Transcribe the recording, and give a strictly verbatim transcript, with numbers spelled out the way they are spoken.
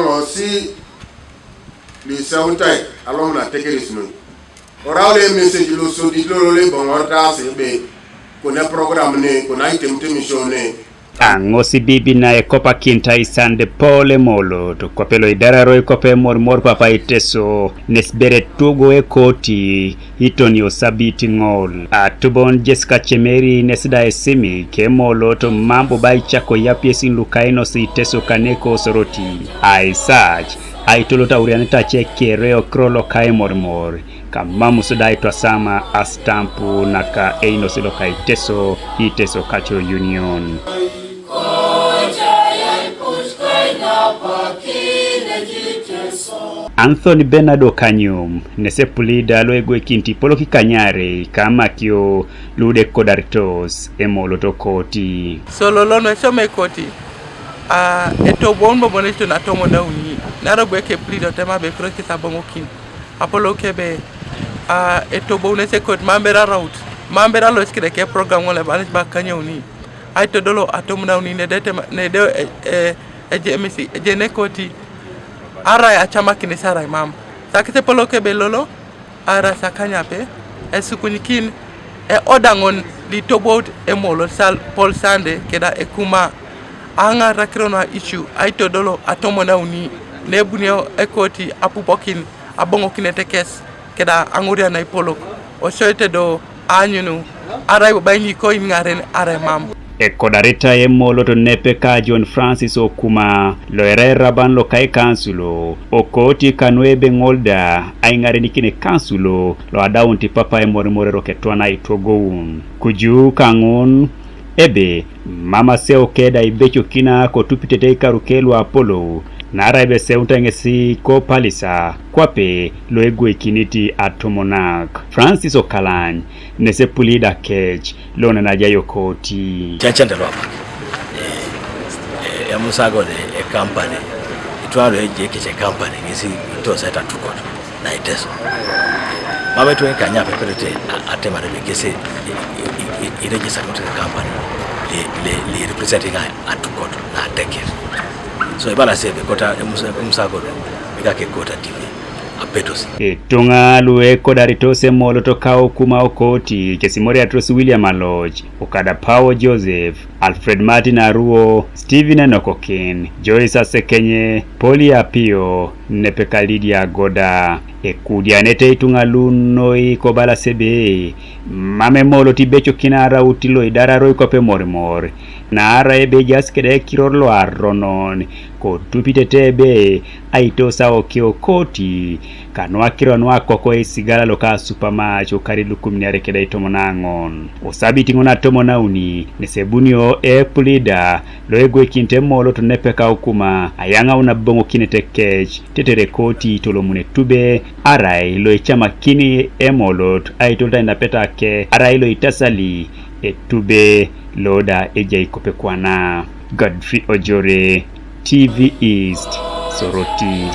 Osi luiseuntai alomuna atekeres noi. Orau lo emesej losodit lolo loiboŋoritaasi ebe kone program ne, kone aitemutemisio ne. Aŋos bibi na ekopakinit aisan de Paul Emolot, kwape lo idararo ikope emorimor papa Iteso, nes bere tugo ekoti, itonio sabiti ŋol. Atubon Jessica Chemeri nes da esimik Emolot mam bobo aicako yapiesin luka ainos Iteso kane ko Soroti. Aisac, aitolot aurianit ace kere okiro loka emorimor, kamamus da aitwasama astampu naka einos loka Iteso, Iteso Cultural Union. Anthony Bernardo Kanyum, nes epulida lo egwekinit ipolok ikanyarei ka amakio lu da ekodaritos Emolot okoti. So lolo nu esoma ekoti, a, etoboun bobo neton atomon auni, naarai abu ekepulida otema ebe ekirokis aboŋokin. Apolou ke ebe, a, etoboun nes ekoti, mam bere araut, mam bere alosit kede ke program ŋol eba nes ba kanyauni. Aitodolo atomon auni nede tema, nede, e, e, ejemisi, ejene ekoti, arai acamakinis arai mam. Sakis epolou ke ebe lolo, arai sakanyape, esukunyikin eodaŋon lo itobout Emolot sal Paul Sande keda ekuma, aŋarakiro na icu aitodolo atomon auni, nebunio ekoti apupokin aboŋokinete kes keda aŋurian naipolok, osoete do aanyun arai bobo ainyikoin ŋaren arai mam. Ekodaritai Emolot nepe ka John Francis Okuma, lo erai eraban loka ekansulo, okoti kanu ebe ŋol da aiŋarenikin ekansulo lo adaunit papa emorimor eroko etwana aitogoun. Kuju kaŋun, ebe mam aseo ke da ibecokina kotupitete ikaru ke lu apolou, naarai ebe eseuntai ŋesi kopalisa kwape lo egwekinit atomonak. Francis Okalany, nes epulida kec lo nena ajai okoti. Tiancante luapak, e, e, emusago de ekampani, itwan lu ejekec ekampani ŋesi itosaete atukot na Iteso. Mam etuŋ ikanyapepetete a-, atemar ebe kesi i-, i-, i-, i-, iregister ŋutu company li, li, li representing a-, atukot na ateker. So ibalasi ebe kota emusa-, emusago do, mika ke kota T V, apetosi. Ituŋa lu ekodaritos Emolot ka Okuma okoti, kesi imoriatos William Aloch, Okada Paul Joseph, Alfred Martin Aruo, Stephen Enokokin, Joyce Asekenye, Polly Apio, nepe ka Lydia Goda. Ekudianete ituŋa lu noi kobalasi ebe, mam Emolot ibecokina araut lo idararo ikope emorimor, naarai ebe ejaas keda ekiror loaronon, kotupitete ebe, aitosa oke okoti, kanu akiro nuakoko esigala loka supamac okaru lukumin iare keda itomon aŋon. Osabiti ŋun atomon auni, nes ebunio epulida lo egwekinit Emolot nepe ka Okuma ayaŋaun aboŋokinete kec, tetere koti tolomun etube, arai lo ecamakin Emolot aitolot ainapeta ke, arai lo itasali etube lo da ejai kope kwana. Godfrey Ojore, T V East, Soroti.